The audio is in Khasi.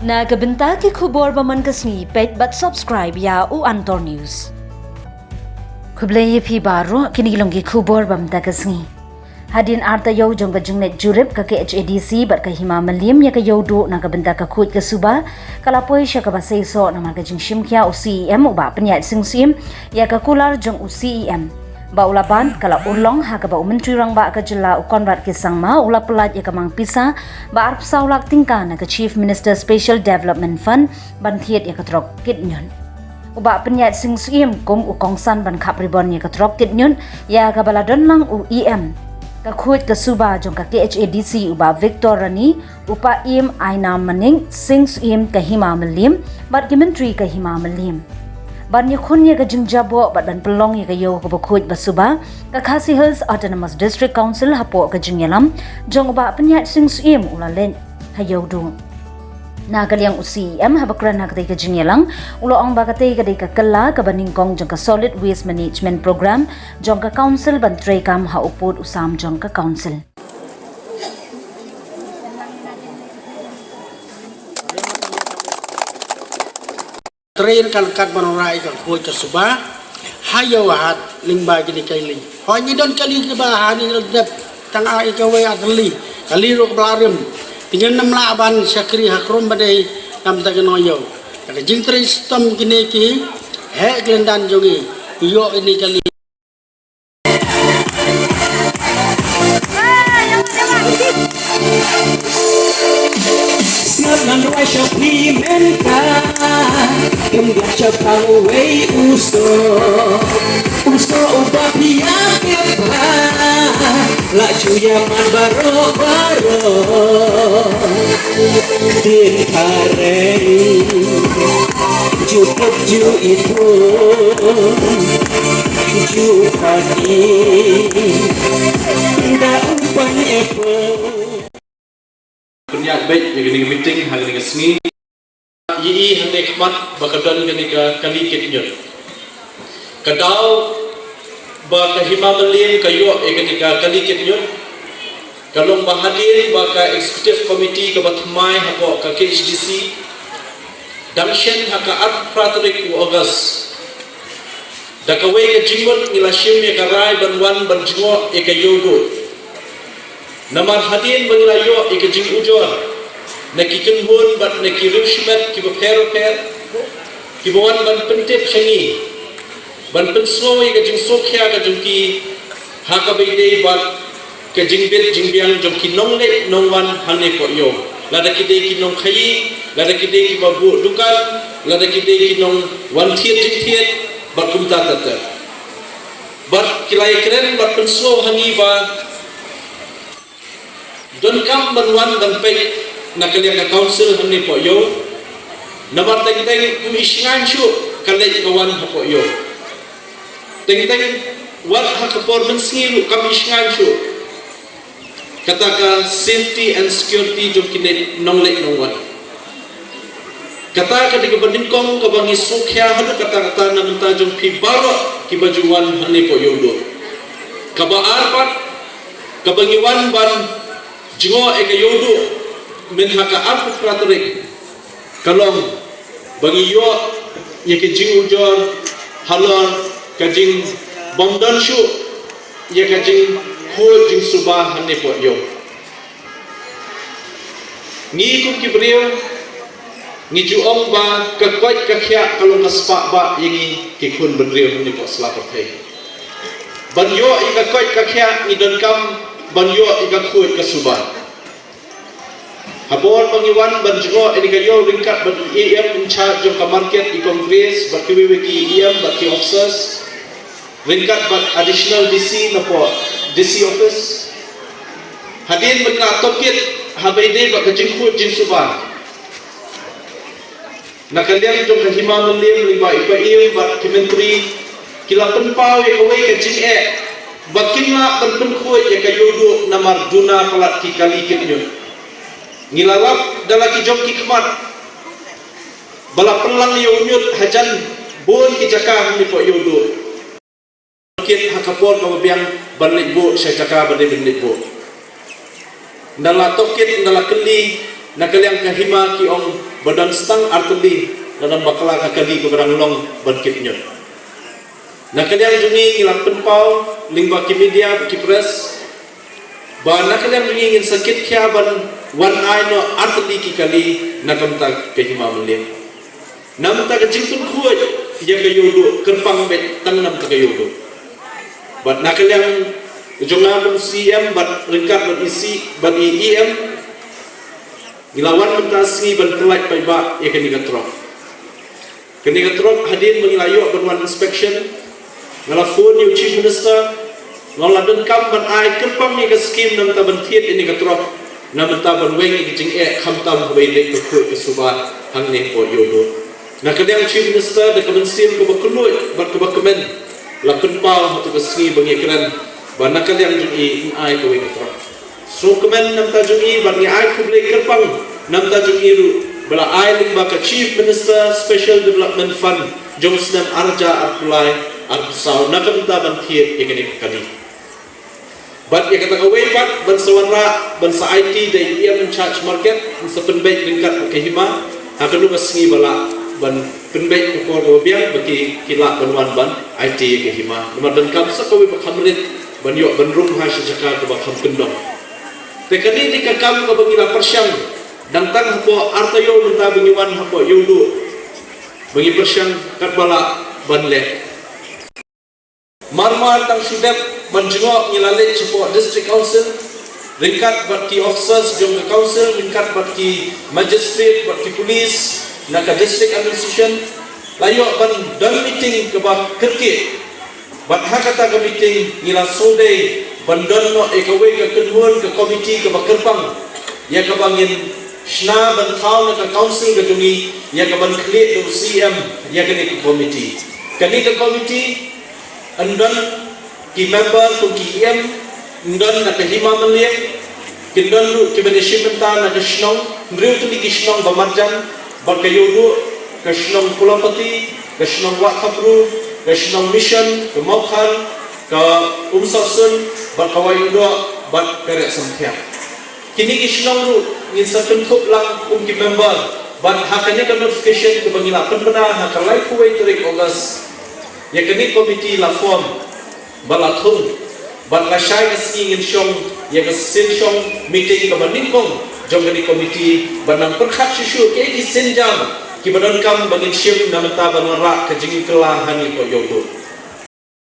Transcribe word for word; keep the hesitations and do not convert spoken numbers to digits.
Na ka bynta ki khubor ba man ka sngi, peit bad subscribe ïa u Antor News. Khublei ïa phi baroh, kine ki long ki khubor ba man ka sngi. Hadien ar taïew jong ka jingleit jurip, ka K H A D C bad ka Hima Mylliem ïa ka Ïewduh na ka bynta ka khuid ka suba ka la poi sha kaba seisoh namar ka jingshim khia u C E M u Bah Pynïaid Sing Syiem ïa ka kular jong u C E M ba u la ban, ka la urlong ha kaba u Myntri Rangbah ka jylla u Conrad K Sangma u la pyllait ïa ka mang pisa ba arphew saw lak tyngka na ka Chief Minister Special Development Fund ban thied ïa ka trok kit ñiut. U Bah Pynïaid Sing Syiem kum u kongsan ban khap ribon ïa ka trok kit ñiut ïa kaba la don lang u E M ka khuid ka suba jong ka K H A D C u Bah Victor Rani, u Paiem Ainam Manik Sing Syiem ka Hima Mylliem bad ki myntri ka Hima Mylliem, ban ïakhun ïa ka jingjaboh bad ban pynlong ïa ka ïew kaba khuid ba suba. Ka Khasi Hills Autonomous District Council hapoh ka jingïalam jong u Bah Pynïaid Sing Syiem u la leit ha Ïewduh. Na ka liang u C E M haba kren ha katei ka jingïalang u la ong ba katei ka dei ka kylla kaba nyngkong jong ka Solid Waste Management Program jong ka Council ban treikam ha u pud u sam jong ka Council. Trei ryngkat ban wanrah ïa ka khuid ka suba ha ïew ha hat lyngba kine ki kali. Hooid, ngi don kali kiba ha ngi la dep tang ar ïa kawei ar tylli, kali ruh kaba la rim. Te ngin ym lah ban shakri ha ka rum ba dei namar ka nongïew. Ka jingtrei shitom kine ki heh ki lyndan jong ngi, ïoh ïa kine ki kali. Sngap ngan rwai sha phi mynta, kum biang shaphang uwei u soh, u soh uba phi ïa kyrpad, la ju ïa man baroh baroh. Ktien phareng, ju pop ju ipum, ju padi, da u pan epum. Pynïaid beit ïa kane ka meeting ha kane ka sngi. Ïa i hangne khmat ba ka don kane ka kali kit ñiut. Ka daw ba ka Hima Mylliem ka ïoh ïa kane ka kali kit ñiut ka long ba hadien ba ka Executive Committee kaba thymmai hapoh ka K H D C dang shen ha ka arphew phra tarik u August. Da kawei ka jingmut ngi la shim ïa ka rai ban wan ban jngoh ïa ka Ïewduh. Namar hadien ba ngi la ïoh ïa ka jingujor na ki kynhun bad na ki riewshimet kiba pher bapher kiba wan ban pyntip sha ngi ban pynsngew ïa ka jingsngewkhia ka jong ki ha kaba ïadei bad ka jingbit jingbiang jong ki nongleit nongwan hangne poh ïew. Lada ki dei ki nongkhaïi, lada ki dei kiba buh dukan, lada ki dei ki nongwan thied jingthied bad kumta ter ter. Bad ki la ïakren bad pynsngew ha ngi ba donkam ban wan ban peit na ka liang ka council hangne poh ïew. Namar teng teng kum i shngaiñ shuh ka leit ka wan hapoh ïew. Teng teng wat ha ka por mynsngi ruh kam i shngaiñ shuh kata ka safety and security jong ki nongleit nongwan. Kata ka dei kaba nyngkong kaba ngi sngewkhia haduh katta katta na bynta jong phi baroh kiba ju wan hangne poh Ïewduh. Kaba ar pat, kaba ngi wan ban jngoh ïa ka Ïewduh mynha ka arphew phra tarik ka long ba ngi ïoh ïa ka jingujor halor ka jingbymdon shuh ïa ka jingkhuid jingsuba hangne poh ïew. Ngi kum ki briew ngi ju ong ba ka koit ka khiah ka long ka spah bah ïa ngi ki khun bynriew hangne poh sla pyrthei. Ban ïoh ïa ka koit ka khiah ngi donkam ban ïoh ïa ka khuid ka suba. Ha por ba ngi wan ban jngoh ïa ka ïew ryngkat bad i E M in charge jong ka market, i Kong Grace bad kiwei kiwei ki E M bad ki officers ryngkat bad additional D C napoh D C office. Hadien ba ngi la tohkit haba ïadei bad ka jingkhuid jingsuba na ka liang jong ka Hima Mylliem lyngba i Paiem bad ki myntri ki la pynpaw ïa kawei ka jingeh ba kin lah ban pynkhuid ïa ka Ïewduh namar duna palat ki kali kit ñiut. Ngi la lap da la ki jong ki khmat ba la pynlang ïa u ñiut hajan bun ki jaka hangne poh Ïewduh. Kit ha ka por kaba biang ban leit buh sha jaka ba dei ban leit buh. Nda la tohkit nda la kylli Na ka liang ka hima ki ong ba don stang artylli, la don bakla ka kali kaba dang long ban kit ñiut. Na ka liang jong ngi ngi la pynpaw lyngba ki media, ki press, ba na ka liang jong ngi ngin sa kit khia ban wan ai noh artylli ki kali na ka bynta ka hima Mylliem. Na bynta ka jingpynkhuid ïa ka Ïewduh, kyrpang beit tang na bynta ka Ïewduh. Bad na ka liang jong nga kum C M bad ryngkat bad i C bad i E M, ngi la wan mynta sngi ban pyllait paidbah ïa kane ka trok. Kane ka trok hadien ba ngi la ïoh ban wan inspection, nga la phone ïa u Chief Minister, nga la donkam ban ai kyrpang ïa ka skim na bynta ban thied ïa kane ka trok, na bynta ban weng ïa ka jingeh khamtam haba ïaleit ka khuid ka suba hangne hapoh Ïewduh. Na ka liang Chief Minister, da ka mynsiem kaba kylluid bad kaba kmen, la pynpaw ha katu ka sngi ba ngi kren ba na ka liang jong i yn ai kawei ka trok. Sngewkmen na bynta jong i bad ngi ai khublei kyrpang na bynta jong i ruh ba la ai lyngba ka Chief Minister Special Development Fund jong u snem ar hajar arphew lai arphew saw na ka bynta ban thied ïa kane ka kali. Bad ïa kata kawei pat ban sa wanrah ban sa aiti da i E M in charge market, ban sa pynbeit ryngkat bad ka hima ha kano ka sngi ba lah, ban pynbeit ka por kaba biang ba ki, ki lah ban wan ban aiti ïa ka hima. Namar donkam sa kawei ba kham rit ban ïoh ban rung ha shi jaka kaba kham kyndong. Te kane dei ka kam kaba ngi la pyrshang dang tang hapoh ar taïew mynta ba ngi wan hapoh Ïewduh, ba ngi pyrshang katba lah ban leh. Marmar tang shu dep ban jngoh ngi la leit shapoh District Council ryngkat bad ki officers jong ka Council, ryngkat bad ki magistrate, bad ki police na ka District Administration, la ïoh ban don meeting kaba kyrkieh. Bad ha kata ka meeting ngi la sngewdei ban don noh ïa kawei ka kynhun ka committee kaba kyrpang, ïa kaba ngin shna ban thaw na ka Council ka jong ngi, ïa kaban khlieh da u C M ïa kane ka committee. Kane ka committee yn don ki member kum ki E M, yn don na ka hima Mylliem, kin don ruh kiba ïashim bynta na ka shnong, hynriew tylli ki shnong ba marjan bad ka Ïewduh, ka shnong Pulapati, ka shnong Wahkhapru, ka shnong Mission, ka Mawkhar, ka Umsawsun, bad ka Wahïungdoh, bad ka Riahsamthiang. Kine ki shnong ruh ngin sa kynthup lang kum ki member, bad ha kane ka notification kaba ngi la pynbna ha ka laiphew wei tarik August, ïa kane committee la form bad la thung, bad lashai ka sngi ngin shong ïa ka sien shong meeting kaba nyngkong jong kane committee, ban nang pyrkhat shuh shuh kiei ki sienjam kiba donkam ba ngin shim na bynta ban wanrah ka jingkylla hangne hapoh Ïewduh.